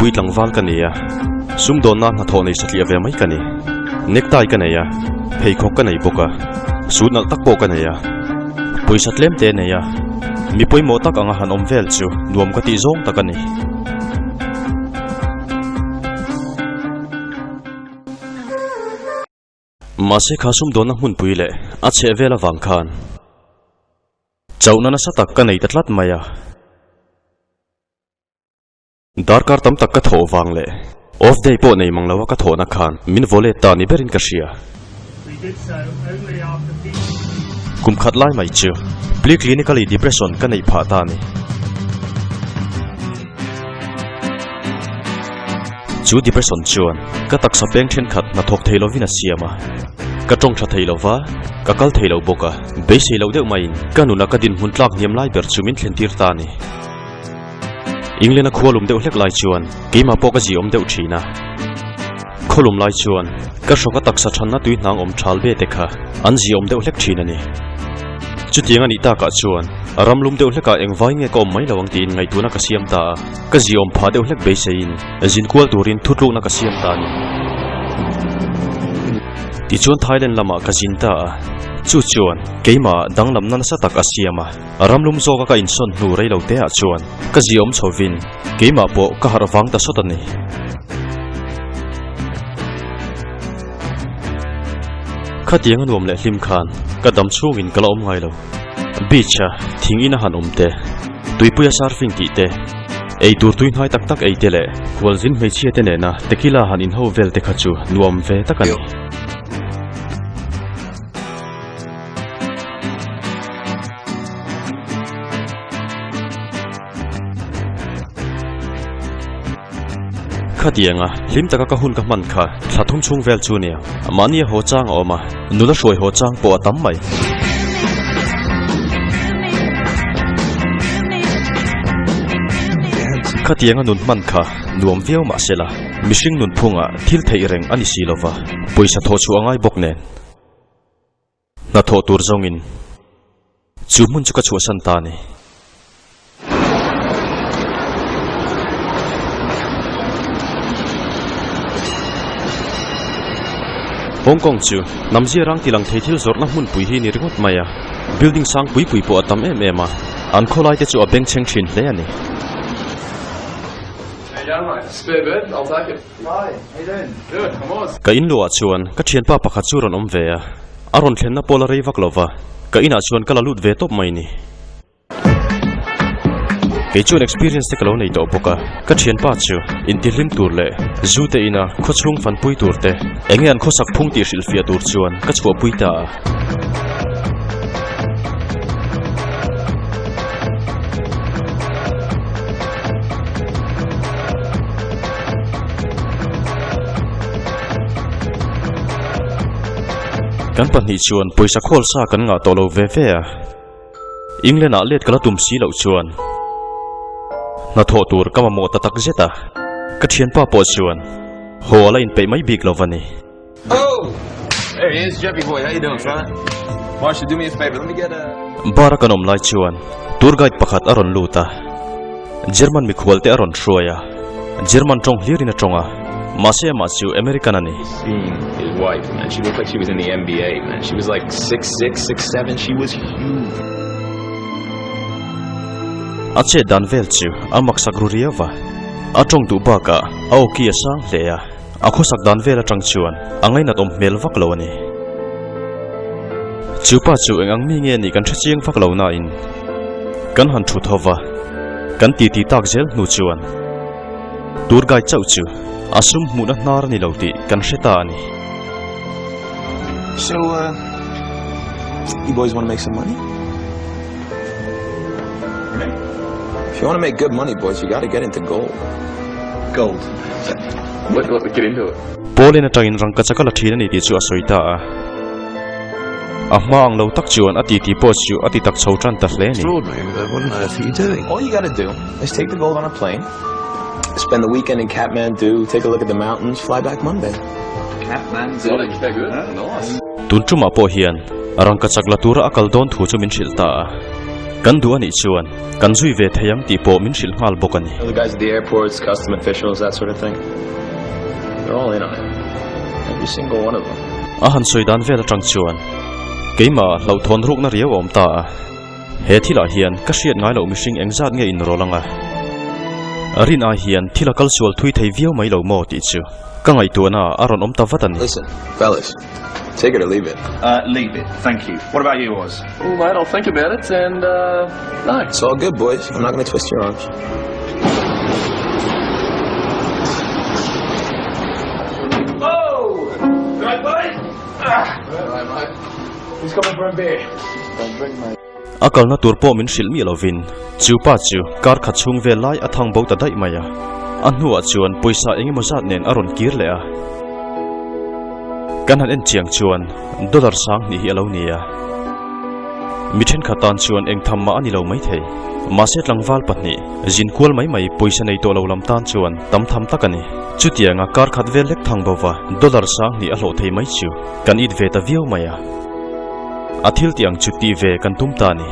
Khawpui tlangval ka nei a, sumdawnna hnathawh nei satliah ve mai ka ni. Necktie ka nei a, pheikhawk ka nei bawk a, suit nalh tak pawh ka nei a. Pawisa tlem te nei a, mi pawimawh tak anga han awm vel chu nuam ka tih zawng tak a ni. Mahse kha sumdawnna hmunpui leh a chheh vel avang khan chauhna nasa tak ka nei ta tlat mai a. Darkar tam tak ka thawh vang leh off day pawh nei mang lo a ka thawhna khan min vaw let ta ni berin ka hria. Kum khat lai mai chu preclinically depression ka neih phah ta a ni. Chu depression chuan ka taksa peng thenkhat hnathawk thei lovin a siam a, ka tawng tha thei lova, ka kal thei lo bawk a, beisei loh deuh maiin ka nuna ka dinhmun tlak hniam lai ber chu min thlentir ta a ni. England-a khua lum deuh hlek lai chuan keimah pawh ka ziawm deuh thin a. Khaw lum lai chuan ka hrawka taksa thanna tui hnang awm thal ve te kha an ziawm deuh hlek thin a ni. Chutiang a nih takah chuan ram lum deuh hlekah engvai nge ka awm mai lo ang tiin ngaihtuahna ka siam ta a. Ka ziawm phah deuh hlek beiseiin zinkual turin thutlukna ka siam ta a ni. Tichuan Thailand lamah ka zin ta a, chu chuan keimahah danglamna nasa tak a siam a. Ram lum zawka ka insawn hnu rei lo te ah chuan ka ziawm chhovin keimah pawh ka harh vang ta sawt a ni. Khatiang a nuam leh hlim khan ka dam chhungin ka la awm ngai lo. Beach a thing in a han awm te, tuipuia surfing tih te, ei tur tui hnai tak tak ei te leh khualzin hmeichhia te nena tequila han inho vel te kha chu nuam ve tak a ni. Khatianga hlim taka ka hun ka hman kha thla thum chhung vel chu nia, mahni a haw chang a awm a, nula hruai haw chang pawh a tam mai. Khatianga nun hman kha nuam viau mah sela, mihring nunphungah thil theih reng a ni si lova, pawisa thawh chhuah a ngai bawk nen. Hnathawh tur zawngin chu hmun chu ka chhuahsan ta a ni. Hong Kong chu hnam zia rang tilang thei thil zawrhna hmunpui hi ni ringawt mai a, building sang pui pui pawh a tam em em a, an khawlai te chu a bengchheng thin hle a ni. Ka in luah chuan ka thianpa pakhat chu rawn awm ve a, a rawn thlenna pawl a rei vak lo va, ka inah chuan ka la lut ve tawp mai ni. Kei chuan experience te ka lo nei tawh bawk a, ka thianpa chu intihlim tur leh zu te ina khawchhung fanpui tur te, enge an khawsak phung tih hrilhfiah tur chuan ka chhuahpui ta a. Kan pahnih chuan pawisa khawl sa kan ngah tawh lo ve ve a, England ah let ka la tum si loh chuan hnathawh tur ka mamawh ta tak zet a, ka thianpa pawh chuan haw a la inpeih mai bik lo va ni. Bar a kan awm lai chuan tour guide pakhat a rawn lut a, German mikhual te a rawn hruai a, German tawng hlir in a tawng a, mahse amah chu American a ni. A chet dan vel chu a maksak ru riau va, a tawng duh bakah a aw ki a sang hle a. A khawsak dan vel atang chuan a ngainat awm hmel vak lo a ni. Chu pa chu eng ang mi nge nih kan hre chiang vak lo nain kan han thut ho va, kan titi tak zel hnu chuan tour guide chauh chu a sum hmuhna hnar a ni lo tih kan hre ta a ni. So, uh, you boys want to make some money? If you want to make good money, boys, you got to get into gold. Gold. What, what, get into it. Pauline atangin rangkachak a la thin a ni tih chu a sawi ta a. A hma ang lo tak chuan a titi pawh chu a ti tak chho tan ta hle a ni. Extraordinary, but what on earth are you doing? All you got to do is take the gold on a plane, spend the weekend in Kathmandu, take a look at the mountains, fly back Monday. Kathmandu. Nice. Tun tumah pawh hian rangkachak la tura a kal dawn thu chu min hrilh ta a. Kan duh a nih chuan kan zui ve thei ang tih pawh min hrilh nghal bawk a ni. The guys at the airports, custom officials, that sort of thing. They're all in on it. Every single one of them. A han sawi dan vel atang chuan keimah hlauhthawn rukna riau a awm ta a. He thilah hian ka hriat ngai loh mihring engzat nge inrawl anga rin ai hian thil a kal sual thui thei viau mai lo maw tih chu ka ngaihtuahna a rawn awm ta vat a ni. Listen, fellas, take it or leave it. Uh, leave it, thank you. What about you, Oz? All right, I'll think about it and, uh, no. It's all good, boys. I'm not gonna twist your arms. Oh! Right, boys? Ah. Right, mate. Who's coming for a beer? Don't drink, mate. A kalna tur pawh min hrilh miah lovin chu pa chu kar khat chhung vel lai a thang bo ta daih mai a. A hnuah chuan pawisa eng emaw zat nen a rawn kir leh a. Kan han en chiang chuan dollar 2000 hi a lo ni a. Mi thenkhat tan chuan eng tham mah a ni lo maithei. Mahse tlangval pahnih zin kual mai mai pawisa nei tawh lo lam tan chuan tam tham tak a ni. Chutianga kar khat vel lek thang bova dollar 2000 a hlawh thei mai chu kan it ve ta viau mai a. A thil tih ang chu tih ve kan tum ta a ni.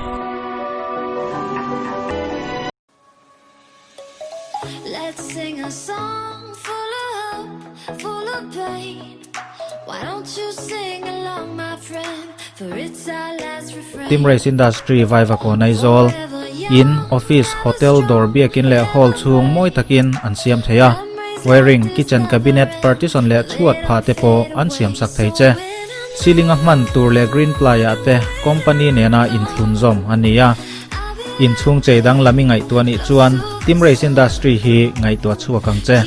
Team Race Industry Vaivakawn Aizawl, In, Office, Hotel, Dawr biakin leh Hall chhung mawi takin an siam thei a. Wiring, Kitchen Cabinet, Partition leh chhuat phah te pawh an siam sak thei che. Ceiling a hman tur leh green ply ah te company nena inthlun zawm a ni a. Inchhung chei danglam i ngaihtuah nih chuan Team Race Industry hi ngaihtuah chhuak ang che.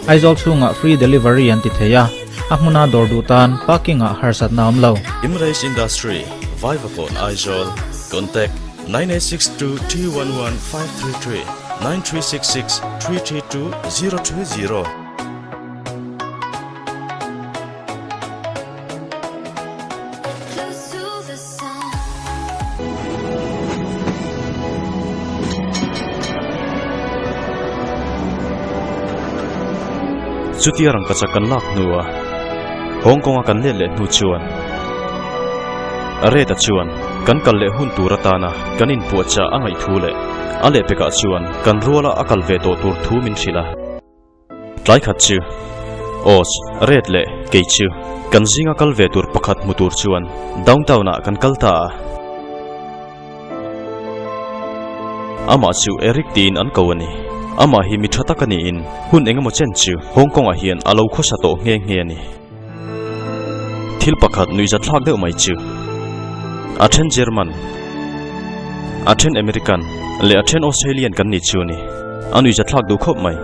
Aizawl chhungah free delivery an ti thei a, a hmuna dawr duh tan parking ah harsatna awm lo. Team Race Industry, Vaivakawn Aizawl, Contact, 9862 211 533, 9366 332 020. Chutia rangkachak kan lak hnua Hong Kong a kan let leh hnu chuan Red-a chuan kan kal leh hun tur atana kan inpuahchah a ngaih thu leh a lehpekah chuan kan ruala a kal ve tawh tur thu min hrilh a. Tlai khat chu Oz, Red leh kei chu kan zinga kal ve tur pakhat hmu tur chuan downtown ah kan kal ta a. Amah chu Eric tiin an ko a ni. Amah hi mi tha tak a niin hun engemaw chen chu Hong Kong ah hian a lo khawsa tawh nghe nghe a ni. Thil pakhat nuihzathlak deuh mai chu a then German, a then American leh a then Australian kan ni chu a ni. A nuihzathlak duh khawp mai.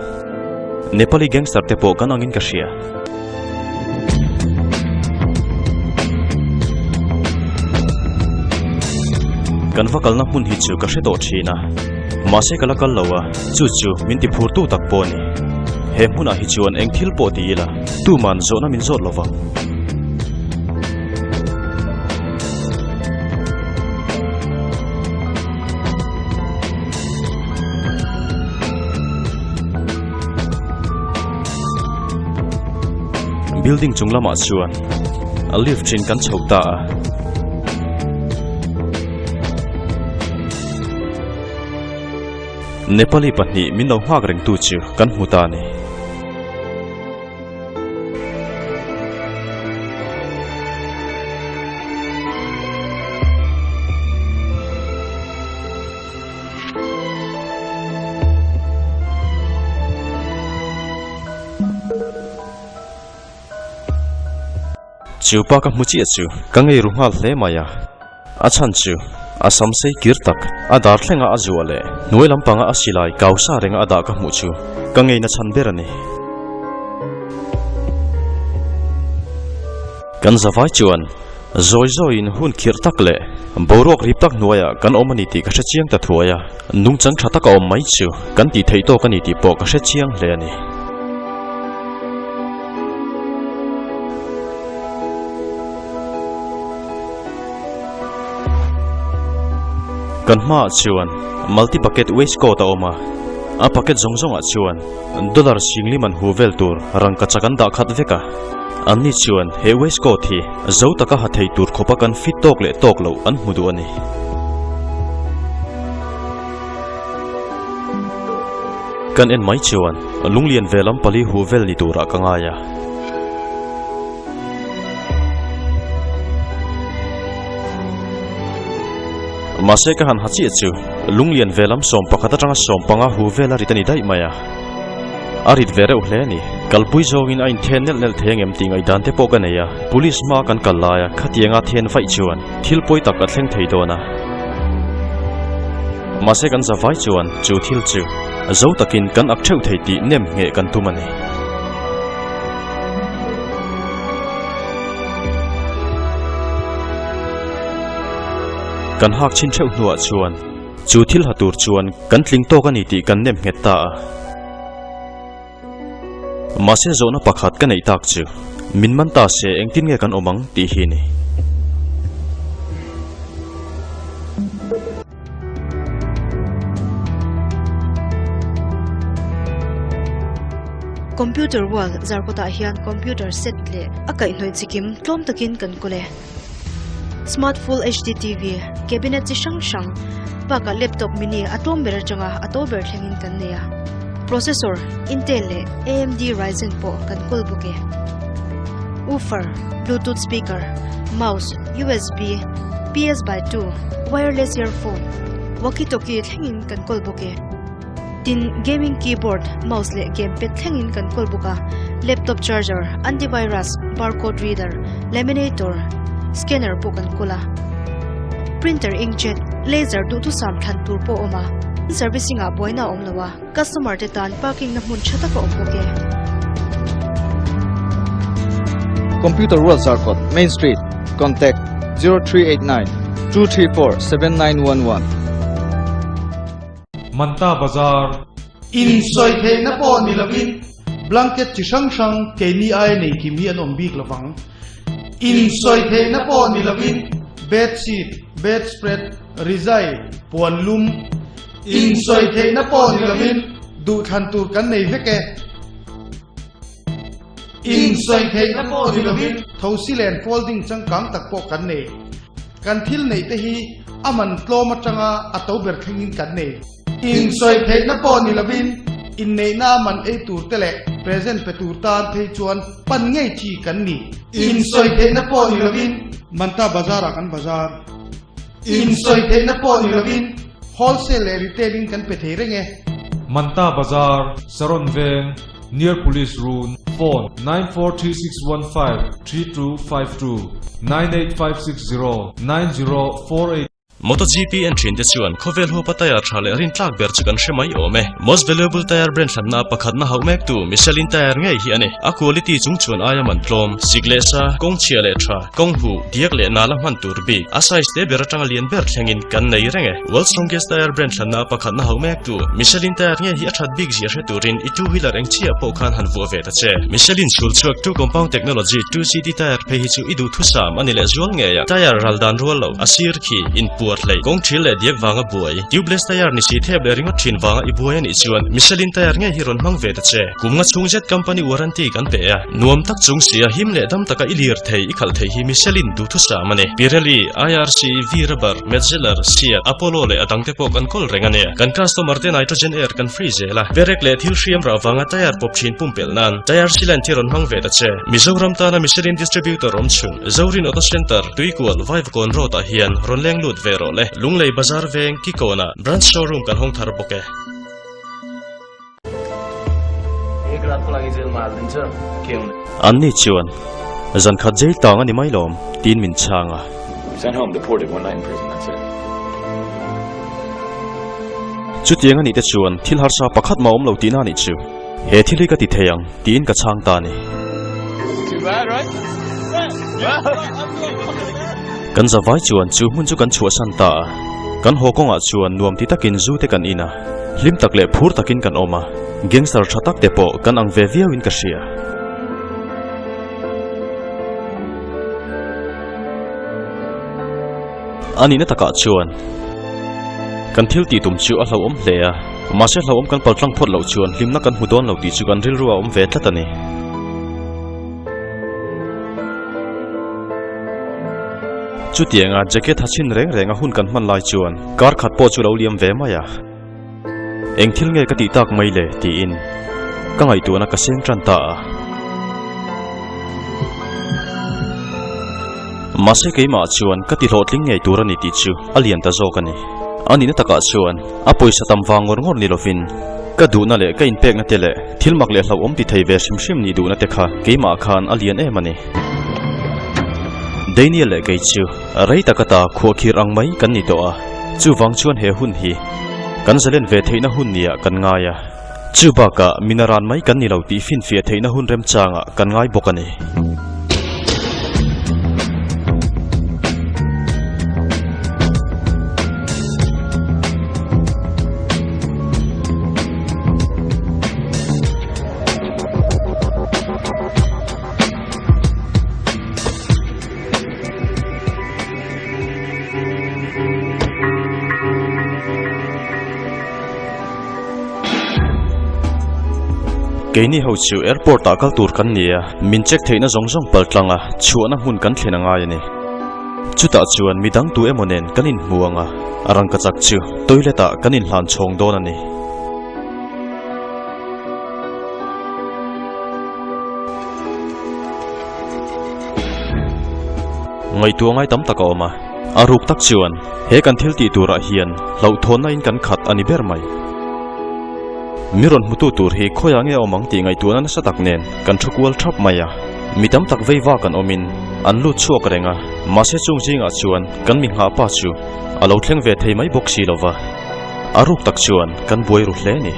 Nepali gangster te pawh kan angin ka hria. Kan va kalna hmun hi chu ka hre tawh thin a, mahse ka la kal lo a, chu chu min ti phurtu tak pawh a ni. He hmunah hi chuan eng thil pawh ti ila. Tuman zawhna min zawt lovang. Building chung lamah chuan a lift thin kan chho ta a. Nepali pahnih min lo nghak rengtu chu kan hmu ta a ni. Chu pa ka hmu chiah chu ka ngei ru nghal hle mai a, a chhan chu a sam sei kir tak a dar thlenga a zuah leh hnuai lampanga a silai kau sa renga a dah ka hmuh chu ka ngei na chhan ber a ni. Kan zavai chuan zawi zawiin hun khirh tak leh boruak rip tak hnuaiah kan awm a ni tih ka hre chiang ta thuai a, nungchang tha taka awm mai chu kan tih theih tawk a ni tih pawh ka hre chiang hle a ni. Kan hmaah chuan multi bucket waistcoat a awm a, a packet zawng zawngah chuan dollar singli man hu vel tur rangkachak an dah khat vek a. Anni chuan he waistcoat hi zo taka ha thei tur khawpa kan fit tawk leh tawk loh an hmu duh a ni. Kan en mai chuan lunglian ve lam pali huh vel ni turah ka ngai a. Mahse ka han ha chiah chu lunglian ve lam 11 atanga 15 hu vel a rit a ni daih mai a. A rit ve reuh hle a ni. Kalpui zawngin a inthen nelh nelh thei angem tih ngaihdan te pawh ka nei a. Police hma kan kal laia khatianga then vaih chuan thil pawi tak a thleng thei dawn a. Mahse kan za vai chuan chu thil chu zo takin kan ak theuh thei tih nem ngheh kan tum a ni. Kan hak chhin theuh hnuah chuan chu thil ha tur chuan kan tling tawk a ni tih kan nem nghet ta a. Mahse zawhna pakhat ka neih tak chu min man ta se engtin nge kan awm ang tih hi a ni. Computer wall zarkawtah hian computer set leh a kaihhnawih chikim tlawm takin kan kawl e. Smart Full HD TV, cabinet chi hrang hrang bakah laptop mini a tlawm ber atanga a to ber thlengin kan nei a. Processor Intel leh AMD Ryzen pawh kan kawl bawk e. Woofer, Bluetooth speaker, mouse, USB, PS by 2, wireless earphone, walkie talkie thlengin kan kawl bawk e. Tin, gaming keyboard, mouse leh gamepad thlengin kan kawl bawk a, laptop charger, antivirus, barcode reader, laminator, scanner pawh kan kawl a. Printer inkjet, laser duhthusam thlan tur pawh a awm a, servicing ah buaina a awm lo a, customer te tan parking na hmun tha tak a awm bawk e. Computer World Zarkawt, Main Street, Contact, 0389 234 7911. Manta Bazar. Insawi theihna pawh ni lovin blanket chi hrang hrang keini aia nei kim hi an awm bik lovang. Insawi theihna pawh ni lovin bedsheet, bedspread, rizai, puan lum. Insawi theihna pawh ni lovin duhthlan tur kan nei vek e. Insawi theihna pawh ni lovin thosi len folding changkang tak pawh kan nei. Kan thil neih te hi a man tlawm atanga a to ber thlengin kan nei. Insawi theihna pawh ni lovin inneihna a man ei tur te leh present pe tur tan phei chuan pan ngei chi kan ni. Insawi theihna pawh ni lovin Manta Bazar ah kan bazar. Insawi theihna pawh ni lovin wholesale leh retail in kan pe thei reng e. Manta Bazar, Saron Veng. Near Police Run, Phone, 9436153252, 98560 9048. MotoGP en thin te chuan khawvel huapa tyre tha leh rintlak ber chu kan hre mai awm e. Most valuable tyre brand hlanna pakhatna hauh mek tu Michelin tyre ngei hi a ni. A quality chung chuan aia man tlawm, sik leh sa, kawng chhia leh tha, kawng huh, diak leh nala hman tur bik, a size te ber atanga lian ber thlengin kan nei reng e. World Strongest Tyre brand hlanna pakhatna hauh mek tu Michelin tyre nge hi a that bik zia hre turin i two wheeler eng chiah pawh khan han vuah ve ta che. Michelin chhul chhuak two compound technology 2CD tyre phei hi chu i duh thusam a ni leh zual ngei a. Tyre ral dan rual lo, a sir khi, inpuar hlei, kawng thil leh diak vanga buai, tubeless tyre ni si thep leh ringawt thin vanga i buai a nih chuan Michelin tyre nge hi rawn hmang ve ta che. Kum nga chhung zet company warranty kan pe a, nuam tak chung sia him leh dam taka i lir thei i khalh thei hi Michelin duhthusam a ni. Pirelli, IRC, V-Rubber, Metzeler, Seat, Apollo leh a dangte pawh kan kawl reng a nia. Kan customer te nitrogen air kan free zel a, perek leh thil hriam rah vanga tyre pawp thin pumpelh nan tyre sealant hi rawn hmang ve ta che. Mizoram tana Michelin distributor awm chhun, Zorin Auto Centre, Tuikual, Vaivakawn Road ah hian rawn leng lut ve rawh le. Lunglei Bazar veng Kikawnah branch showroom kan hawng thar bawk e. Anni chuan, Zan khat jail tang a ni mai lawm, tiin min chhang a. Chutiang a nih te chuan thil harsa pakhat mah awm lo tihna a nih chu. He thil hi ka ti thei ang, tiin ka chhang ta a ni. Kan zavai chuan chu hmun chu kan chhuahsan ta a. Kan haw kawngah chuan nuam ti takin zu te kan in a. Hlim tak leh phur takin kan awm a, gangster tha tak te pawh kan ang ve viauin ka hria. A nihna takah chuan kan thil tih tum chu a hlauhawm hle a, mahse hlauhawm kan paltlang phawt loh chuan hlimna kan hmu dawn lo tih chu kan rilru a awm ve tlat a ni. Chutianga jacket ha chhin reng renga hun kan hman lai chuan kar khat pawh chu lo liam ve mai a. Eng thil nge ka tih tak mai le? tiin ka ngaihtuahna ka seng tan ta a. Mahse keimah chuan ka ti hlawhtling ngei tur a ni tih chu a lian ta zawk a ni. A nihna takah chuan a pawisa tam vang ngawr ngawr ni lovin ka duhna leh ka inpekna te leh thil mak leh hlauhawm ti thei ve hrim hrim nih duhna te kha keimah khan a lian em a ni. Daniel leh kei chu rei taka ta khuahkhir ang mai kan ni tawh a, chuvang chuan he hun hi kan zalen ve theihna hun nia kan ngai a. Chu bakah minaran mai kan ni lo tih finfiah theihna hun remchangah kan ngai bawk a ni. Keini ho chu airport ah kal tur kan ni a, min check theihna zawng zawng pal tlang a, chhuahna hmun kan thlen a ngai a ni. Chutah chuan midang tu emaw nen kan inhmu ang a, a rangkachak chu toilet ah kan inhlan chhawng dawn a ni. Ngaihtuah ngai tam tak a awm a, a ruk tak chuan he kan thil tih turah hian hlauhthawnna in kan khat a ni ber mai. Mi rawn hmutu tur hi khawiah nge a awm ang tih ngaihtuahna nasa tak nen kan thu kual thap mai a. Mi tam tak vei vak an awmin an lut chhuak reng a, mahse chung zingah chuan kan mi nghah pa chu a lo thleng ve thei mai bawk si lo va. A ruk tak chuan kan buai ru hle a ni.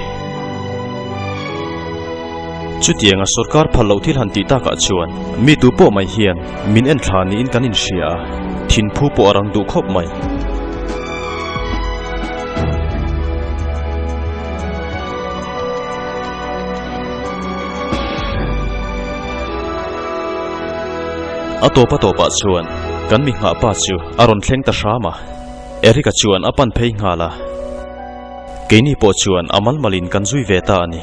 Chutianga sorkar phal loh thil han tih takah chuan mi tu pawh mai hian min en thla niin kan inhria a, thinphu pawh a rang duh khawp mai. A tawp a tawpah chuan kan mi nghah pa chu a rawn thleng ta hram a, Eric-a chuan a pan phei nghal a. Keini pawh chuan a malmalin kan zui ve ta a ni.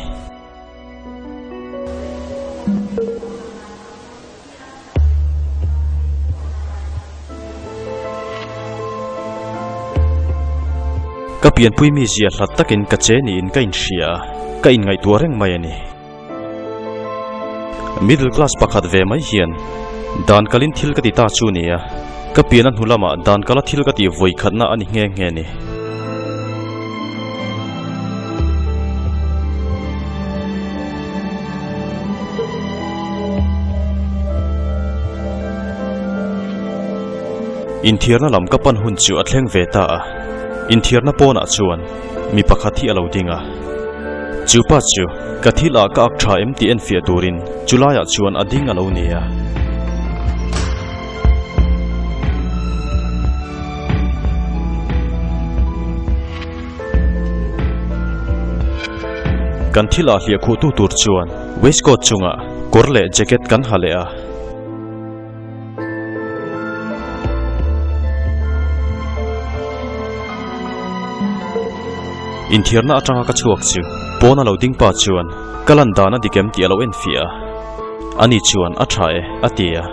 Ka pianpui mizia hlat takin ka che niin ka inhria a, ka inngaihtuah reng mai a ni. Middle class pakhat ve mai hian dan kalin thil ka ti ta chu nia, ka pian a hnu lamah dan kala thil ka tih vawi khatna a ni nghe nghe ni. Inthiarna lam ka pan hun chu a thleng ve ta a, inthiarna pawnah chuan mi pakhat hi a lo ding a. Chu pa chu ka thil ah ka ak tha em tih enfiah turin chu laiah chuan a ding a lo ni a. Kan thil ah hliah khuh tu tur chuan waistcoat chungah kawr leh jacket kan ha leh a. Inthiarna atanga ka chhuak chu pawna lo ding pa chuan ka lan dan a dik em tih a lo enfiah a. Ani chuan a tha e a ti a.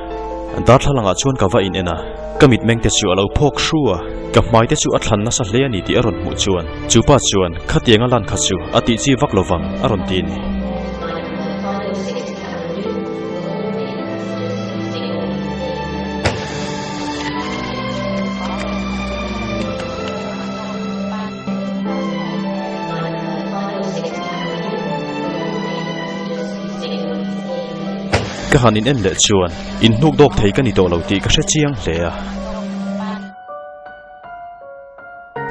Darthlalangah chuan ka va in en a, ka mitmeng te chu a lo phawk hru a, ka hmai te chu a thlan nasa hle a ni tih a rawn hmuh chuan chu pa chuan khatianga lan kha chu a tih chi vak lovang a rawn ti a ni. Ka han in en leh chuan in hnuk dawk thei ka ni tawh lo tih ka hre chiang hle a.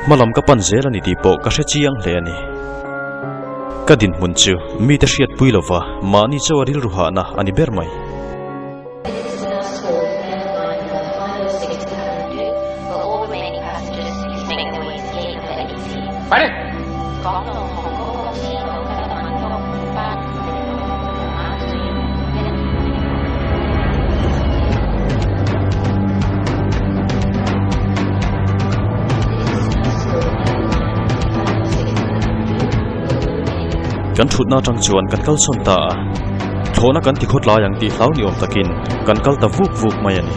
Hmalam ka pan zel a ni tih pawh ka hre chiang hle a ni. Ka dinhmun chu mite hriatpui lova mahni chaw a rilru hahna a ni ber mai. Kan thutna atang chuan kan kal sawn ta a, thlawhna kan ti khawt lai ang tih hlau ni awm takin kan kal ta vuk vuk mai a ni.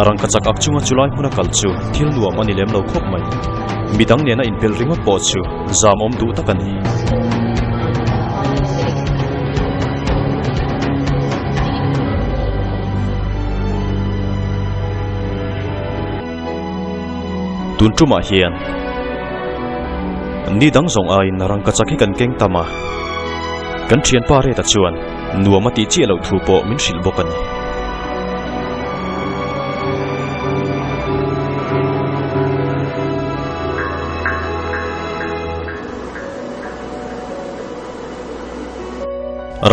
Rangkachak ak chunga chulai hmuna kal chu thil nuam a ni lem lo khawp mai. Midang nena inpelh ringawt pawh chu zam awm duh tak a ni. Tun tumah hian ni dang zawng aiin rangkachak hi kan keng tam a, kan thianpa Reta chuan nuam a tih chiah loh thu pawh min hrilh bawk a ni.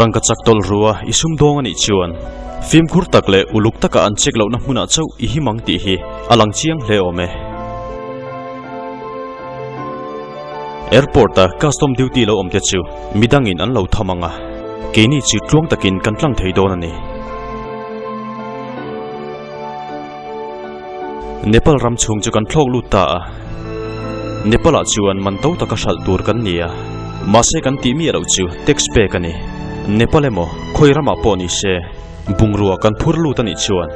Rangkachak tawlh rua i sum dawng a nih chuan fimkhur tak leh uluk taka an check lohna hmunah chauh i him ang tih hi a lang chiang hle awm e. Airport a custom duty lo awm te chu midangin an lo tham ang a, keini chu tluang takin kan tlang thei dawn a ni. Nepal ram chhung chu kan thlawk lut ta a, Nepal ah chuan man to taka hralh tur kan ni a, mahse kan tih miah loh chu tax pek a ni. Nepal emaw khawi ramah pawh ni se bungrua kan phur lut a nih chuan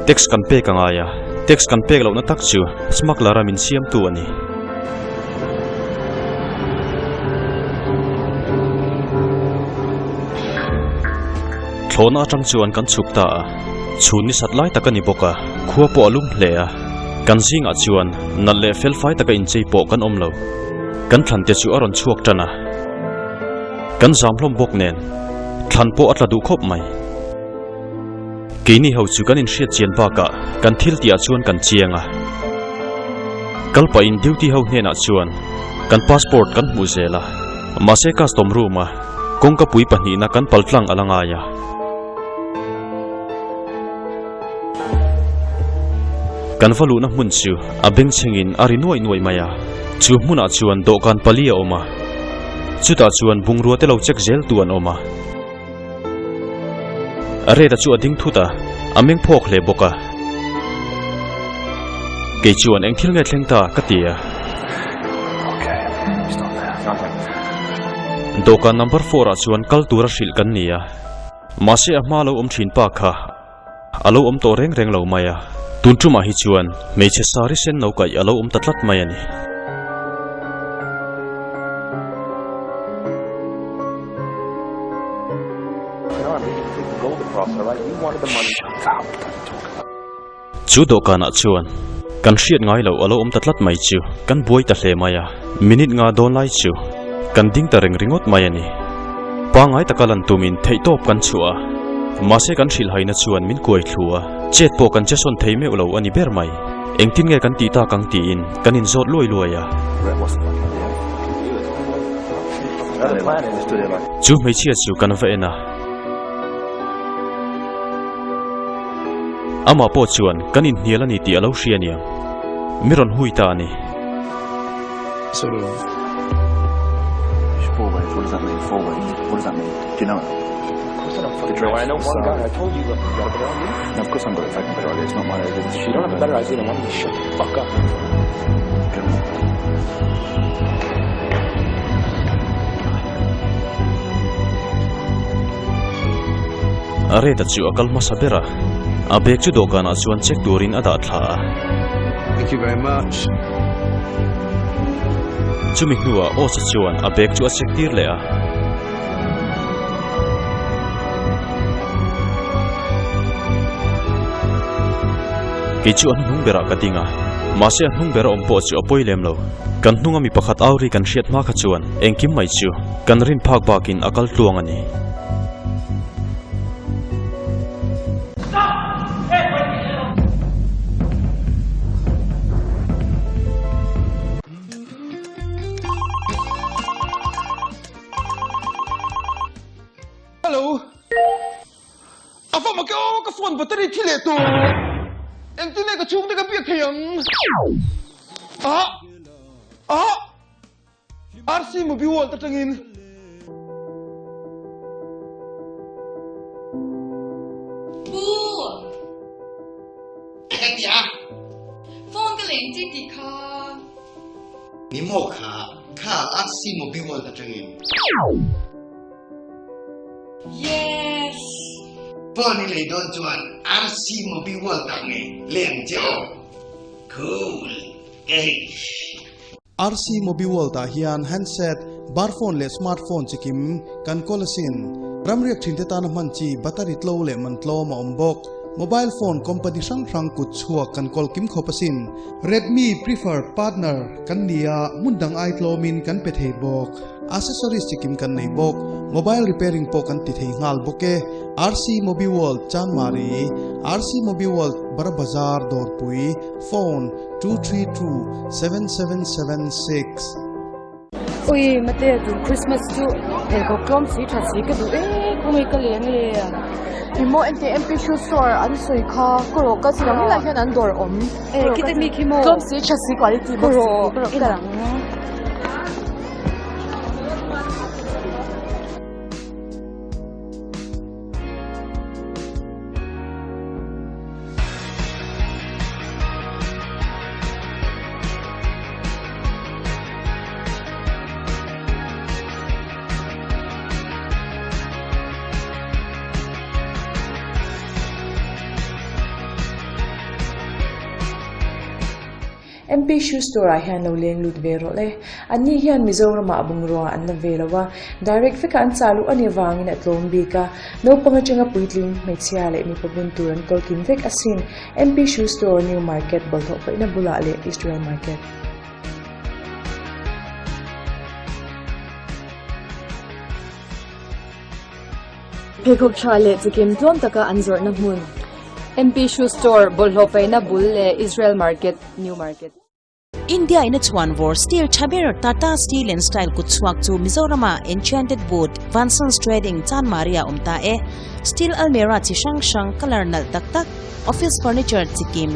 tax kan pek a ngai a, tax kan pek lohna tak chu smuggler a min siamtu a ni. Thlawhna atang chuan kan chhuk ta a. Chhun ni sat lai tak a ni bawk a, khua pawh a lum hle a. Kan zingah chuan nalh leh felfai taka inchei pawh kan awm lo. Kan thlan te chu a rawn chhuak tan a. Kan zam hlawm bawk nen thlan pawh a tla duh khawp mai. Keini ho chu kan inhriat chian bakah kan thil tihah chuan kan chiang a. Kal pahin duty ho hnenah chuan kan passport kan hmuh zel a. Mahse custom room a kawngka pui pahnihna kan paltlang a la ngai a. Kan va luhna hmun chu a bengchhengin a ri nuaih nuaih mai a, chu hmunah chuan dawhkan pali a awm a, chutah chuan bungrua te lo check zel tu an awm a. A reta chu a ding thut a, a meng phawk hle bawk a. Kei chuan eng thil nge thleng ta ka ti a. Dawhkan number four ah chuan kal tura hrilh kan ni a. Mahse a hma lo awm thin pa kha a lo awm tawh reng reng lo mai a, tun tumah hi chuan hmeichhe sari sen no kaih a lo awm ta tlat mai a ni. Chu dawhkanah chuan kan hriat ngai loh a lo awm ta tlat mai chu kan buai ta hle mai a, minute nga dawn lai chu kan ding ta reng ringawt mai a ni. Pangngai taka lan tumin theihtawp kan chhuah a, mahse kan hrilhhaina chuan min kuai thlu a, chet pawh kan che sawn thei meuh lo a ni ber mai. Engtin nge kan tih tak ang tiin kan inzawt luai luai a. Chu hmeichhia chu kan va en a. Amah pawh chuan kan inhnial a ni tih a lo hria aniang. Mi rawn hui ta a ni. A rate chu a kal hmasa ber a, a bag chu dawhkanah chuan check turin a dah thla a. Thank you very much. Chumi hnuah Osa chuan a bag chu a check tir leh a. Kei chu a hnuhnung berah ka ding a, mahse a hnung bera awm pawh chu a pawi lem lo. Kan hnunga mi pakhat au ri kan hriat hma kha chuan engkim mai chu kan rin phak bakin a kal tluang a ni. Hello. A va mak e aw, ka phone battery thi leh tawh. Engtin nge ka chhungte ka biak thei ang? Ah! Ah! RC Movie World atangin. Pu! Ka ti a. Phone ka leng chi tih kha. Ni maw kha, kha RC Movie World atangin. Yes! Phone i lei dawn chuan RC Mobi World ah nge leng che aw. Cool. Eish. RC Mobi World ah hian handset, bar phone leh smart phone chikim kan kawl asin. Ramriak thinte tana hman chi battery tlo leh man tlawm a awm bawk. Mobile phone company hrang hrang kut chhuak kan kawl kim khawp asin. Redmi preferred partner kan ni a, hmun dang ai tlawmin kan pe thei bawk. Accessories chikim kan nei bawk. Mobile repairing pawh kan ti thei nghal bawk e. RC Mobi World Chanmari, RC Mobi World Bara Bazar Dawrpui, Phone, 232 7776. Ui mate tun Christmas chu pheikhawk tlawm si tha si ka duh e khawnge ka leng le. I maw ente MP shoe store an sawi kha ka rawh ka chiang lai hian an dawr awm. E khite mi khi maw. Tlawm si tha si quality bawk si ka rawh ka lang. MP Shoe Store ah hian lo leng lut ve rawh le. Anni hian Mizoramah bungrua an la ve lo a, direct vekah an chah luh a ni vangin a tlawm bik a. Naupang atanga puitling, hmeichhia leh mipa bun tur an kawl kim vek asin. MP Shoe Store, New Market, bawlhhlawh paihna bulah leh Israel Market. Pheikhawk tha leh chikim tlawm taka an zawrhna hmun. MP Shoe Store, bawlhhlawh paihna bul leh Israel Market, New Market. India in a chhuan vawr steel tha ber Tata Steel and Style kut chhuak chu Mizoram-ah Enchanted Wood, Vansons Trading, Chanmari-ah awm ta e. Steel almirah chi hrang hrang colour nalh tak tak, office furniture chi kim,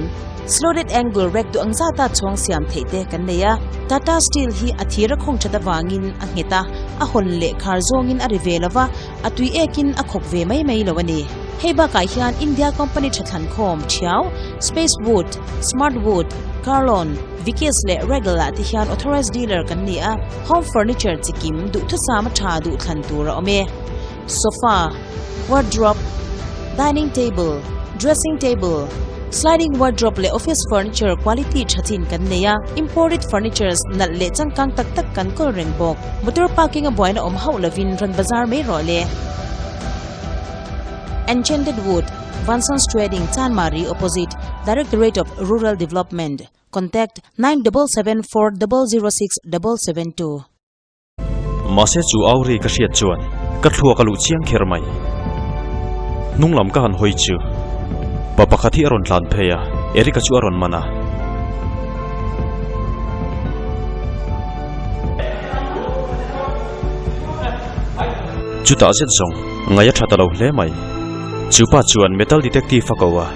slotted angle rack duh ang zata chhawng siam theih te kan nei a. Tata Steel hi a thir a khawng that avangin a nghet a, a hawn leh khar zawngin a ri ve lo va, a tui ekin a khawk ve mai mai lo a ni. Hei bakah hian India company tha thlan khawm thiau, Space Wood, Smart Wood, Carlon, Vikis leh Regal ah te hian authorised dealer kan ni a, home furniture chi kim duhthusam a tha duh thlan tur a awm e. Sofa, wardrobe, dining table, dressing table, sliding wardrobe leh office furniture quality tha chin kan nei a, imported furnitures nalh leh changkang tak tak kan kawl reng bawk. Motor parking a buaina awm hauh lovin rawn bazar mai rawh le. Enchanted Wood, Vansons Trading, Chanmari, Opposite, Directorate of Rural Development, Contact, 9774 006772. Mahse chu au ri ka hriat chuan ka thluak a luh chiang kher mai. Hnung lam ka han hawi chu pa pakhat hi a rawn tlan phei a, Eric-a chu a rawn man a. Chutah zet zawng ngaih a tha ta lo hle mai. Chu pa chuan metal detective a ko a.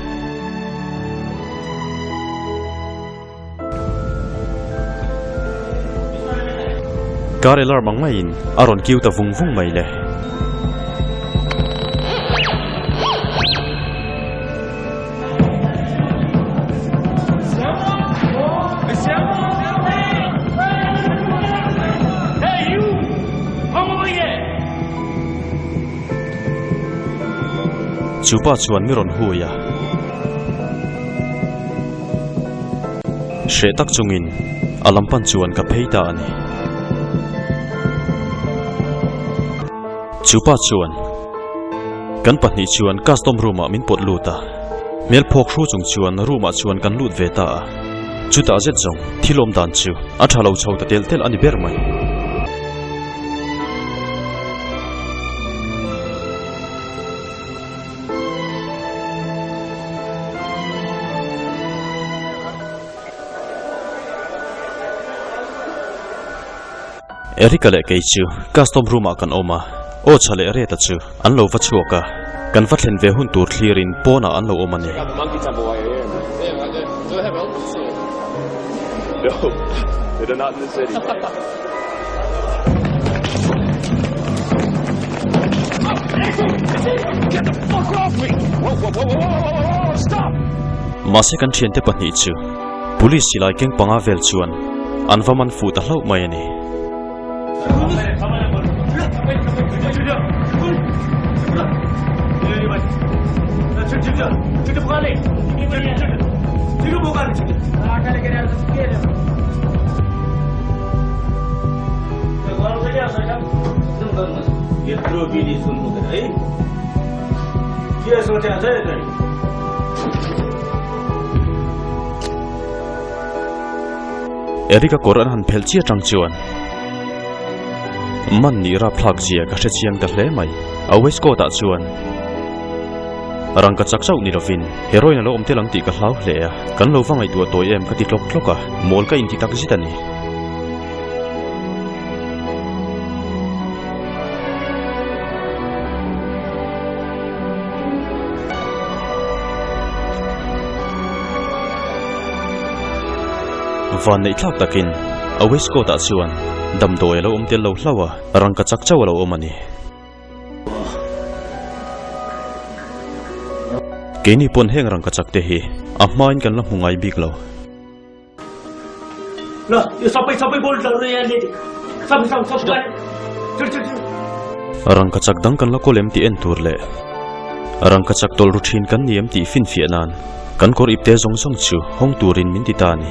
Car alarm ang maiin a rawn kiu ta vung vung mai le. Chu pa chuan mi rawn hui a. Hreh tak chungin a lam pan chuan ka phei ta a ni. Chu pa chuan kan pahnih chuan custom room ah min pawt lut a, hmel phawk hru chung chuan room ah chuan kan lut ve ta a. Chutah zet zawng thil awm dan chu a tha lo chho ta telh telh a ni ber mai. Erica leh kei chu custom room ah kan awm a, aw chha leh Reta chu an lo va chhuak a, kan va thlen ve hun tur thlir in pawn ah an lo awm a ni. Mahse kan thiante pahnih chu Police silai keng panga vel chuan an va man fuh ta hlauh mai a ni. Eric-a kawr an han phelh chiah atang chuan man nih rapthlak zia ka hre chiang ta hle mai. A waistcoat ah chuan rangka chak chauh ni lovin heroin a lo awm tel ang tih ka hlau hle a, kan lo va ngaihtuah tawi em ka ti tlawk tlawk a, mawl ka inti tak zet a ni. Van neih thlak takin a waistcoat ah chuan damdawi a lo awm tel lo hlauh a, rangka chak chauh a lo awm a ni. Keini pawn heng rangka chak te hi a hmain kan la hmu ngai bik lo. Rangka chak dang kan la kawl em tih en tur leh rangka chak tawlh ru thin kan ni em tih finfiah nan kan kawr ipte zawng zawng chu hawng turin min ti ta a ni.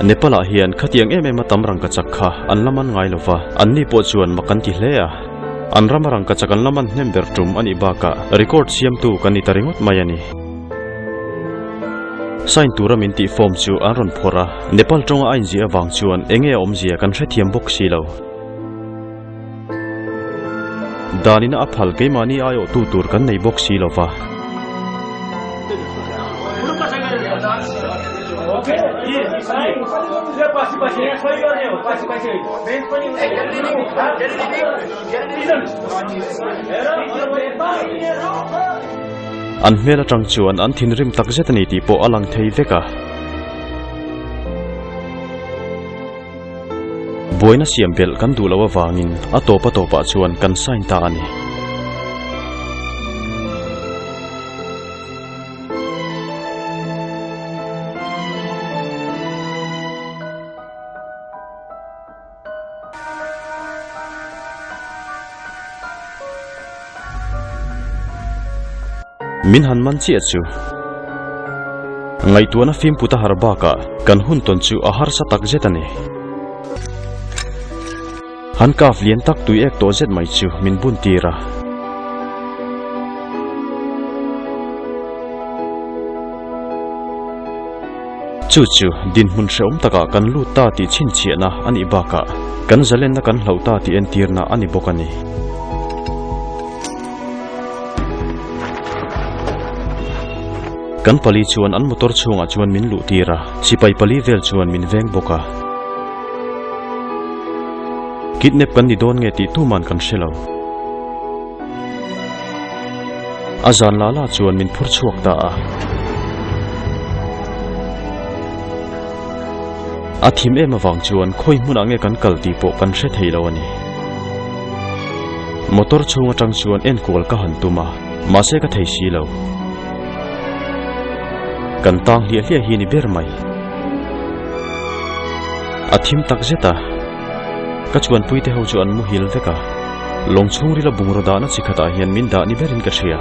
Nepal ah hian khatiang em em a tam rangkachak kha an la man ngai lova, an ni pawh chuan mak an ti hle a. An rama rangkachak an la man hnem ber tum a nih bakah record siamtu kan ni ta ringawt mai a ni. Sign tura min tih form chu an rawn phawrh a, Nepal tawnga a inziah avang chuan enge a awmzia kan hrethiam bawk si lo. Danina a phal keimahni aiawhtu tur kan nei bawk si lo va. An hmel atang chuan an thinrim takzet a ni tih pawh a lang thei vek a. Buaina siam belh kan duh loh avangin a tawp a tawpah chuan kan sign ta a ni. Min han man chiah chu. Ngaihtuahna fimputa har bakah kan hun tawn chu a harsa tak zet a ni. Handcuff lian tak tui ek tawh zet mai chu min bun tir a. Chu chu dinhmun hrehawm takah kan lut ta tih chhinchhiahna a nih bakah kan zalenna kan hloh ta tih entirna a ni bawk a ni. Kan pali chuan an motor chhungah chuan min luh tir a, sipai pali vel chuan min veng bawk a. Kidnap kan ni dawn nge tih tuman kan hre lo. A zan la la chuan min phur chhuak ta a. A thim em avang chuan khawi hmunah nge kan kal tih pawh kan hre thei lo a ni. Motor chhung atang chuan enkual ka han tum a, mahse ka thei si lo. Kan tang hliah hliah hi ni ber mai. A thim tak zet a, ka chuanpui te ho chu an muhil vek a, lawng chhungrila bungraw dahna chi khatah hian min dah ni berin ka hria.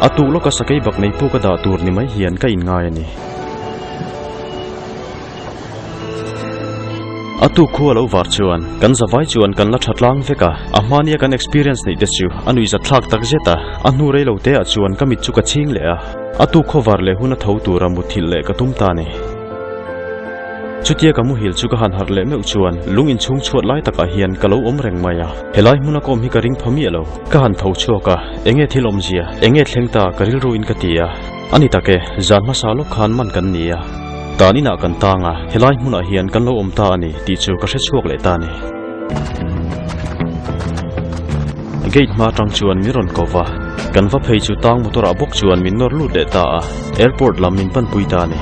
A tuk lawka sakei bak nei puk a dah tur ni mai hian ka inngai a ni. A tuk khu a lo var chuan kan zavai chuan kan la tha tlang vek a, a hmania kan experience neih te chu a nuihzat thlak tak zet a, a hnu rei lo te ah chuan ka mit chu ka chhing leh a, a tuk khaw var leh hun a tho tura muthilh leh ka tum ta a ni. Chutia ka muhil chu ka han harh leh meuh chuan lung inchhung chhuat lai takah hian ka lo awm reng mai a, helai hmuna ka awm hi ka ring pha miah lo. Ka han tho chhuak a, enge thil awmzia, enge thleng ta ka rilru in ka ti a. A ni tak e, zan hmasa lawk khan man kan ni a, tan inah kan tang a, helai hmunah hian kan lo awm ta a ni tih chu ka hre chhuak leh ta a ni. Gate hma atang chuan min rawn ko va, kan va phei chu tang motor ah bawk chuan min nawr lut leh ta a, airport lam min panpui ta a ni.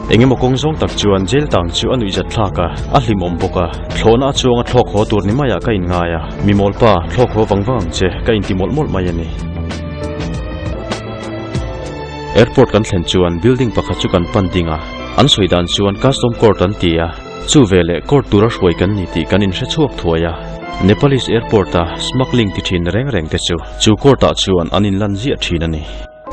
Engemaw kawng zawng tak chuan jail tang chu a nuihzat thlak a, a hlimawm bawk a. Thlawhna a chuanga thlawk haw tur ni maiah ka inngai a, mi mawlpa, thlawk haw vang vang ang che, ka inti mawlh mawlh mai a ni. Airport kan thlen chuan building pakhat chu kan pan ding a, an sawi dan chuan custom court an ti a, chu veleh court tura hruai kan ni tih kan inhre chhuak thuai a. Nepalese airport a smuggling ti thin reng reng te chu chu court ah chuan an inlan ziah thin a ni.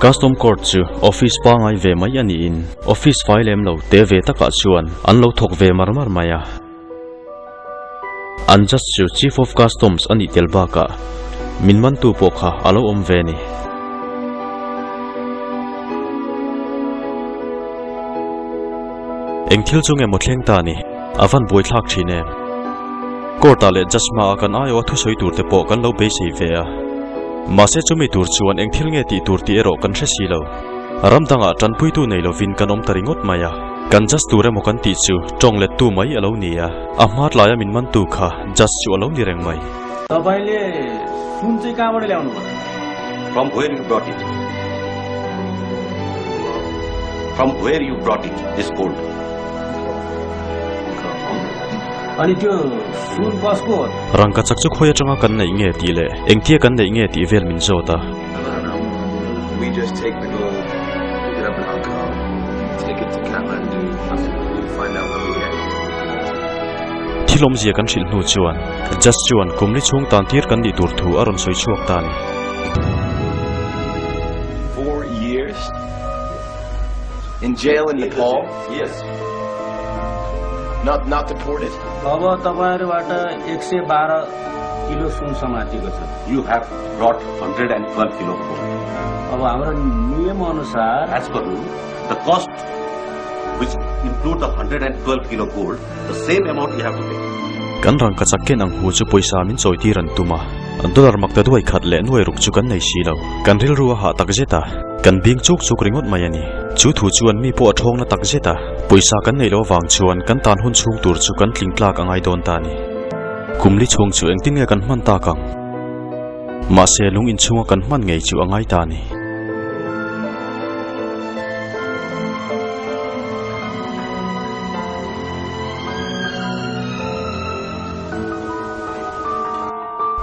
Custom court chu office pangai ve mai a niin office fai lem lo te ve takah chuan an lo thawk ve mar mar mai a. An judge chu Chief of Customs a nih tel bakah min mantu pawh kha a lo awm ve a ni. Eng thil chu nge maw thleng ta ni? A van buaithlak thin em? Court ah leh judge hmaah kan aiawh a thusawi tur te pawh kan lo beisei ve a. Mahse chumi tur chuan eng thil nge tih tur tih erawh kan hre si lo. Ram dangah tanpuitu nei lovin kan awm ta ringawt mai a. Kan judge tur emaw kan tih chu tawng lettu mai a lo ni a. A hma tlaia min mantu kha judge chu a lo ni reng mai. तपाईँले सुन चाहिँ कहाँबाट ल्याउनु भयो From where you brought it? From where you brought it, this gold? अनि त्यो सुन कसको हो Rangka chak chu khawi atanga kan neih nge tih leh engtia kan neih nge tih vel min zawt a. We just take the gold, pick it up in Hong Kong, take it to Kathmandu, find out when we get it. Thil awmzia kan hrilh hnu chuan Judge chuan kumli chhung tan tir kan nih tur thu a rawn sawi chhuak ta a ni. Four years? In jail in Nepal? Yes. Not not deported? अब तपाईँहरूबाट 112 kilo सुन समातिएको छ You have brought 112 kilo of gold. अब हाम्रो नियम अनुसार As per rule, the cost which include the 112 kilo gold, the same amount you have to pay. Kan rangka chak ken ang hu chu pawisa min chawi tir an tum a, dollar makta duai khat leh nuai ruk chu kan nei si lo. Kan rilru a hah tak zet a, kan bing chuk chuk ringawt mai a ni. Chu thu chuan mi pawh a thawng na tak zet a, pawisa kan neih loh avang chuan kan tan hun chhung tur chu kan tling tlak a ngai dawn ta a ni. Kum li chhung chu engtin nge kan hman tak ang? Mahse lung inchhunga kan hman ngei chu a ngai ta a ni.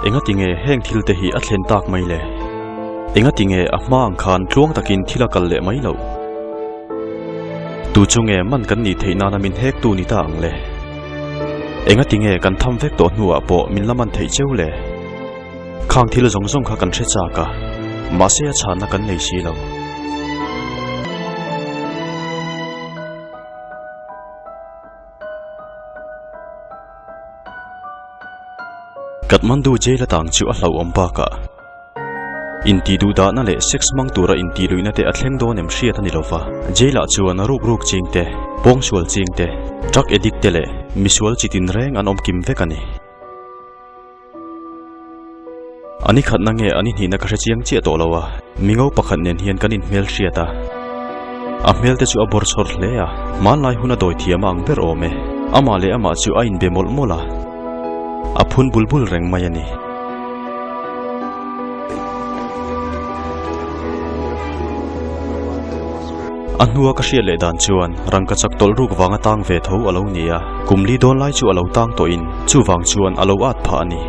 Engati nge heng thil te hi a thlen tak mai le? Engati nge a hma ang khan tluang takin thil a kal leh mai loh? Tu chu nge man kan nih theih nana min hek tu ni ta ang le? Engati nge kan tham vek tawh hnuah pawh min la man theih cheu le? Khang thil zawng zawng kha kan hre chak a, mahse a chhanna kan nei si lo. Kathmandu jail atang chu a hlauhawm bakah intih duhdahna leh sex hmang tura intih luihna te a thleng dawn em hriat a ni lova. Jail ah chuan ruk ruk ching te, pawngsual ching te, drug addict te leh misual chi tin reng an awm kim vek a ni. A ni khatna nge a ni hnihna ka hre chiang chiah tawh lo a, mingo pakhat nen hian kan inhmel hriat a. A hmel te chu a bawr chhawr hle a, hmanlai hun a dawi thiam a ang ber awm e. Amah leh amah chu a inbe mawlh mawlh a, a phun bul bul reng mai a ni. A hnua ka hriat leh dan chuan rangka chak tawlh ruk vanga tang ve tho a lo ni a, kum li dawn lai chu a lo tang tawhin chuvang chuan a lo at phah a ni.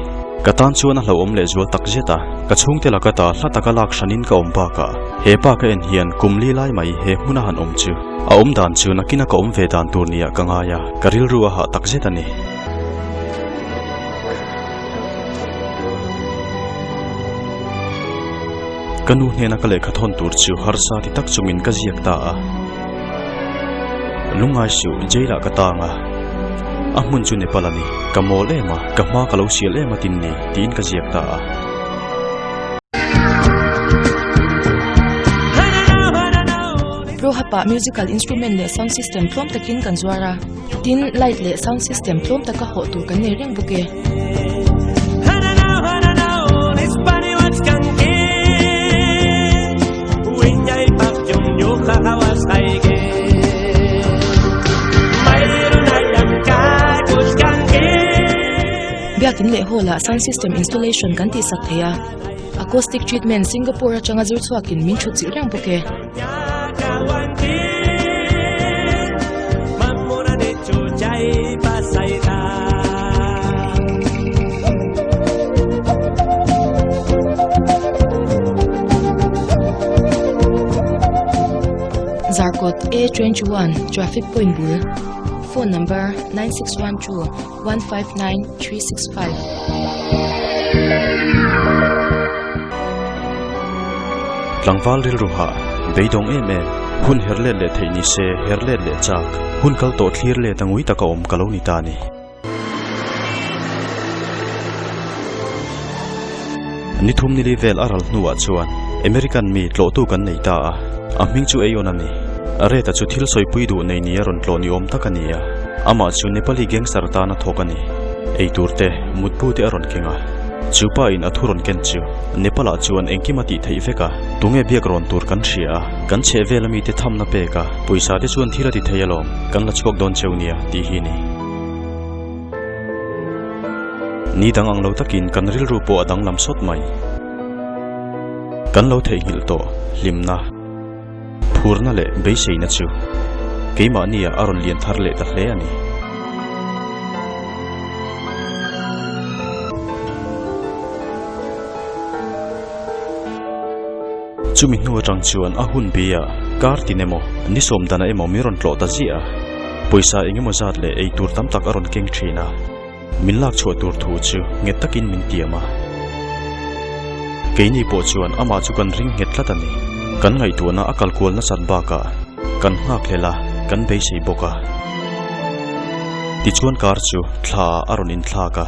Ka tan chuan a hlauhawm leh zual tak zet a, ka chhungte laka ta hla taka lak hranin ka awm bakah he pa ka en hian kum li lai mai he hmuna han awm chu a awm dan chu nakina ka awm ve dan tur niah ka ngai a, ka rilru a hah tak zet a ni. Ka nu hnena ka lehkha thawn tur chu harsa ti tak chungin ka ziak ta a. Lungngai suh jail ah ka tang a, a hmun chu Nepal a ni, ka mawl em a, ka hma ka lo sial em a tin ni tiin ka ziak ta a. Pro Hub ah musical instrument leh sound system tlawm takin kan zuar a, tin light leh sound system tlawm taka hawh tur kan nei reng bawk e. Biakin leh hall ah sound system installation kan tihsak thei a, acoustic treatment Singapore atanga zir chhuakin min thut chilh reng bawk e. 1, Traffic Point bul, Phone number, 9612 159 365. Tlangval rilru hah, beidawng em em, hun her let leh theih ni se her let leh chak, hun kal tawh thlir let a ngui taka awm ka lo ni ta a ni. Ni thum nili vel a ral hnuah chuan American mi tlawhtu kan nei ta a, a hming chu Aeon a ni. Reta chu thil sawipui duh nei nia rawn tlawh ni awm tak a ni a, amah chu Nepali gangster tana thawk a ni. Eitur te, mutbu te a rawn keng a, chu pa in a thu rawn ken chu Nepal ah chuan engkim a tih theih vek a, tunge biak rawn tur kan hria a, kan chheh vel ami te thamna pek a, pawisa te chuan thil a ti thei alawm, kan la chhuak dawn cheu nia tih hi ni. Ni dang ang lo takin kan rilru pawh a danglam sawt mai. Kan lo theihnghilh tawh hlimna, phurna leh beiseina chu keimahnia a rawn lian thar leh ta hle a ni. Chumi hnu atang chuan a hun bia kar tin emaw, ni sawm dana emaw min rawn tlawh ta ziah a. Pawisa eng emaw zat leh ei tur tam tak a rawn keng thin a, min lak chhuah tur thu chu nghet takin min tiam a. Keini pawh chuan amah chu kan ring nghet tlat a ni. Kan ngaihtuahna a kal kual nasat bakah kan nghak hlel a, kan beisei bawk a. Tichuan kar chu thla ah a rawn inthlak a.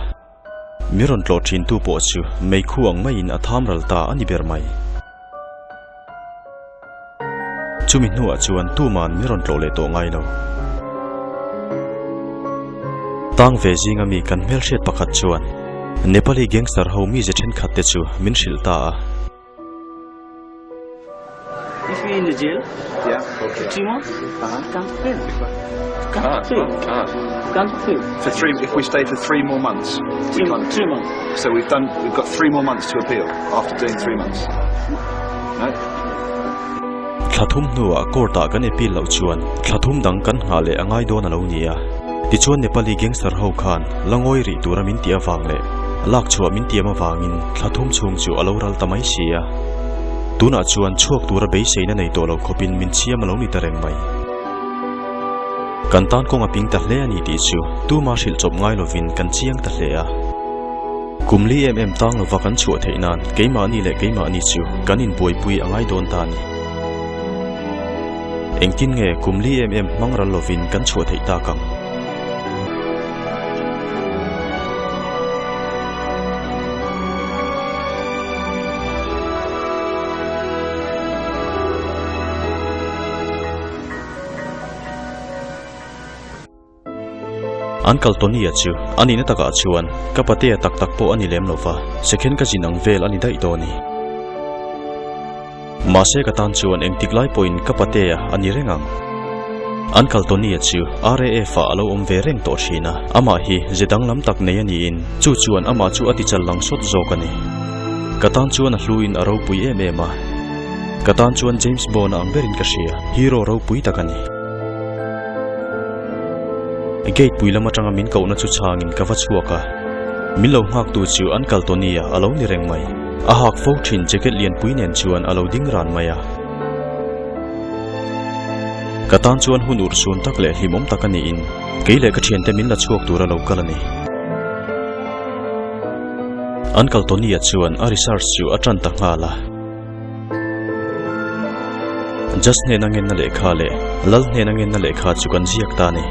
Mi rawn tlawh thintu pawh chu meikhu ang maiin a tham ral ta a ni ber mai. Chumi hnuah chuan tuman mi rawn tlawh leh tawh ngai lo. Tang ve zinga mi kan hmelhriat pakhat chuan Nepali gangster ho mize thenkhat te chu min hrilh ta a. If you in the jail, yeah, okay. 3 months, uh-huh. can't fail. Can't ah, fail. Can't. Can't fail. For three, if we stay for three more months, three, we can't. Three months. So we've done. We've got three more months to appeal after doing three months. No. Thlathum hnuah court-ah kan appeal loh chuan thlathum dang kan nghah leh a ngai dawn a lo ni a. Tichuan Nepali gangster ho khan la ngawi rih tura min tih avang leh lak chhuah min tiam avangin thlathum chhung chu a lo ral ta mai si a. Tunah chuan chhuak tura beiseina nei tawh lo khawpin min chiam a lo ni ta reng mai. Kan tan kawng a ping ta hle a ni tih chu tuma hrilh chawp ngai lovin kan chiang ta hle a. Kum li em em tang lova kan chhuah theih nan keimahni leh keimahni chu kan inbuaipui a ngai dawn ta a ni. Engtin nge kum li em em hmang ral lovin kan chhuah theih tak ang? An kal Tony-a chu a nihna takah chuan ka patea tak tak pawh a ni lem lo va, second ka zin ang vel a ni daih dawn a ni. Mahse ka tan chuan engtik lai pawhin ka patea a ni reng ang. An kal Tony-a chu RAF-ah a lo awm ve reng tawh thin a, amah hi ze danglam tak nei a niin chu chuan amah chu a tichal lang sawt zawk a ni. Ka tan chuan a hluin a ropui em em a, ka tan chuan James Bond-a ang berin ka hria, hero ropui tak a ni. Gate pui lam atanga min kohna chu chhangin ka va chhuak a, min lo nghaktu chu an kal Tony-a a lo ni reng mai. A hak fo thin jacket lianpui nen chuan a lo ding ran mai a. Ka tan chuan hun urhsun tak leh hlimawm tak a niin kei leh ka thiante min la chhuak tur a lo kal a ni. An kal Tony-a chuan a research chu a tan ta nghal a. Judge hnena ngenna lehkha leh Lal hnena ngenna lehkha chu kan ziak ta a ni.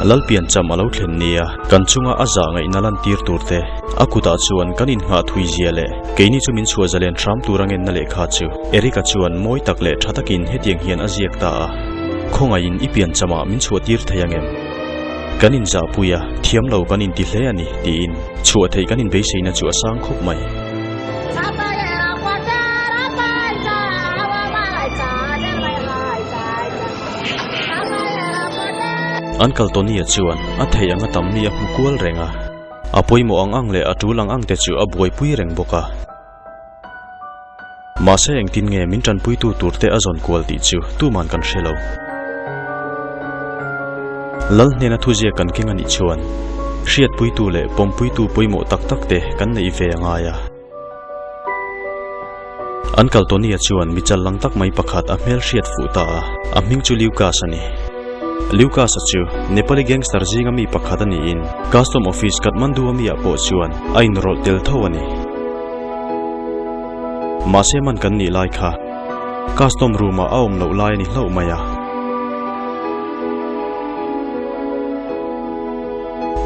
Lal piancham a lo thlen nia kan chunga a zah ngaihna lantir tur te, a kutah chuan kan innghah thui zia leh keini chu min chhuah zalen hram tura ngenna lehkha chu Eric-a chuan mawi tak leh tha takin hetiang hian a ziak ta a, Khawngaihin i pianchamah min chhuahtir thei angem? Kan inzahpui a, thiam lo kan inti hle a ni, tiin chhuah theih kan inbeiseina chu a sang khawp mai. Uncle Tony-a chuan a theih anga tam mi a hmu kual reng a, a pawimawh ang ang leh a tul ang ang te chu a buaipui reng bawk a. Mahse engtin nge min tanpuitu turte a zawn kual tih chu tuman kan hre lo. Lal hnena thuziak kan keng a nih chuan hriatpuitu leh pawmpuitu pawimawh tak tak te kan neih ve a ngai a. An kal Tony-a chuan mi chal lang tak mai pakhat a hmel hriat fuh ta a, a hming chu Lucas a ni. Lucas-a chu Nepali gangster zinga mi pakhat a niin Custom Office Kathmandu-a mi-ah pawh chuan a inrawlh tel tho a ni. Mahse man kan nih lai kha Custom room-ah a awm loh lai a ni hlauh mai a.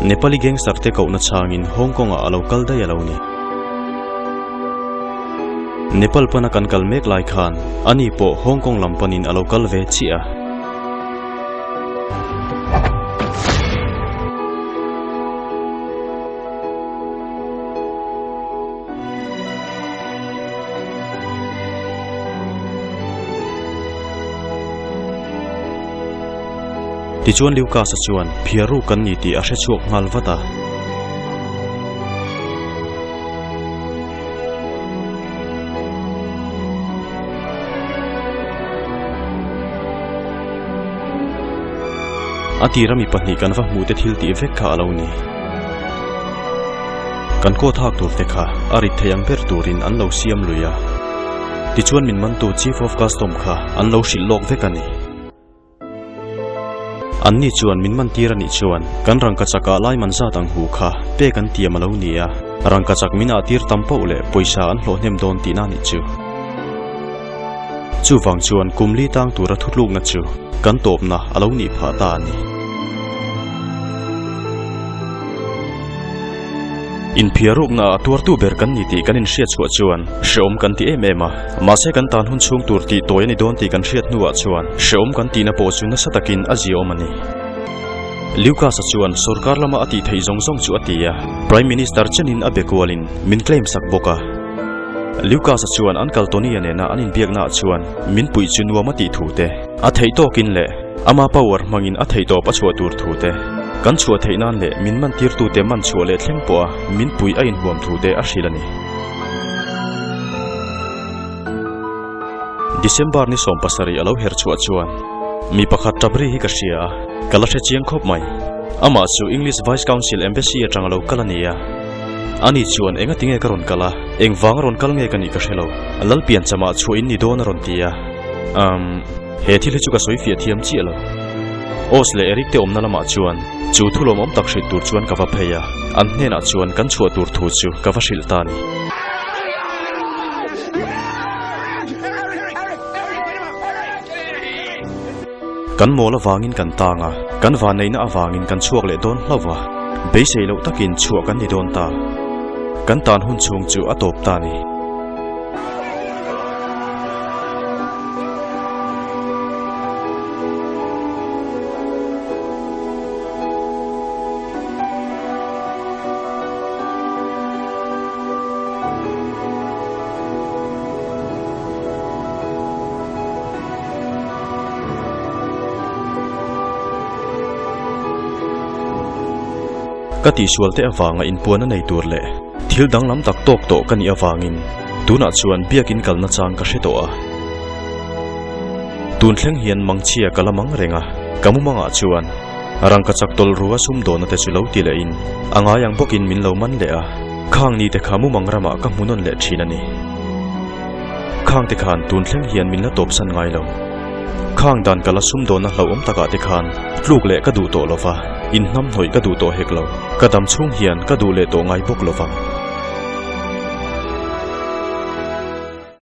Nepali gangster te kohna changin Hong Kong-ah a lo kal daih a lo ni. Nepal pana kan kal mek lai khan ani pawh Hong Kong lam panin a lo kal ve chiah a. Tichuan Lucas-a chuan phiaruk kan ni tih a hre chhuak nghal vat a. A tira mi pahnih kan va hmuh te thil tih vek kha a lo ni. Kan coat hak tur te kha a rit thei ang ber turin an lo siam lui a. Tichuan min mantu Chief of Custom kha an lo hrilh lawk vek a ni. Anni chuan min man tir a nih chuan kan rangkachak ah lai man zat ang hu kha pek an tiam a lo ni a, rangkachak min ah tir tam poh leh pawisa an hlawh hnem dawn tihna a nih chu. Chuvang chuan kum li tang tura thutlukna chu kan tawpna a lo nih phah ta a ni. Inphiarukna a tuartu ber kan ni tih kan inhriat chhuah chuan hreawm kan ti em em a, mahse kan tan hun chhung tur tih tawi a ni dawn tih kan hriat hnuah chuan hreawm kan tihna pawh chu nasa takin a ziaawm a ni. Lucas-a chuan sorkar lama a tih theih zawng zawng chu a ti a, Prime Minister chenin a be kualin min claim sak bawk a. Lucas-a chuan an kal Tony-a nena an inbiaknaah chuan min puih chu nuam a tih thu te, a theih tawkin leh ama power hmangin a theihtawp a chhuah tur thu te, kan chhuah theih nan leh min man tirtute man chhuah leh thleng pawha min puih a inhuam thu te a hrilh a ni. December ni 17 a lo her chhuah chuan mi pakhat tap ri hi ka hria a, ka la hre chiang khawp mai. Amah chu English Vice Council Embassy atang a lo kal a ni a. Ani chuan enga tinge ka rawn kal a, engvang a rawn kal nge ka nih ka hre lo. Lalpian chamah chhuah in ni dawn a rawn ti a. Umm. He thil hi chu ka sawi fiah thiam chiah lo. Oz leh Eric te awmna lamah chuan chu thu lawmawm tak hrilh tur chuan ka va phei a, an hnenah chuan kan chhuah tur thu chu ka va hrilh ta a ni. Kan mawl avangin kan tang a, kan vanneihna avangin kan chhuak leh dawn hlauh va, beisei loh takin chhuah kan ni dawn ta. Kan tan hun chhung chu a tawp ta a ni. Ka tihsual te avanga inpuan a nei tur leh thil danglam tak tawk tawh ka nih avangin tunah chuan biakin kalna chang ka hre tawh a. Tun thleng hian mangchhia ka la mang reng a, ka mumangah chuan rangka chak tawlh rua sumdawna te chu lo ti lehin a ngai ang bawkin min lo man leh a, khang ni te kha mumang ramah ka hmu nawn leh thin a ni. Khang te khan tun thleng hian min la tawpsan ngai lo. Khang dan ka la sumdawna hlauhawm takah te khan tluk leh ka duh tawh lo va, inhnamhnawih ka duh tawh hek lo. Ka dam chhung hian ka duh leh tawh ngai bawk lo vang.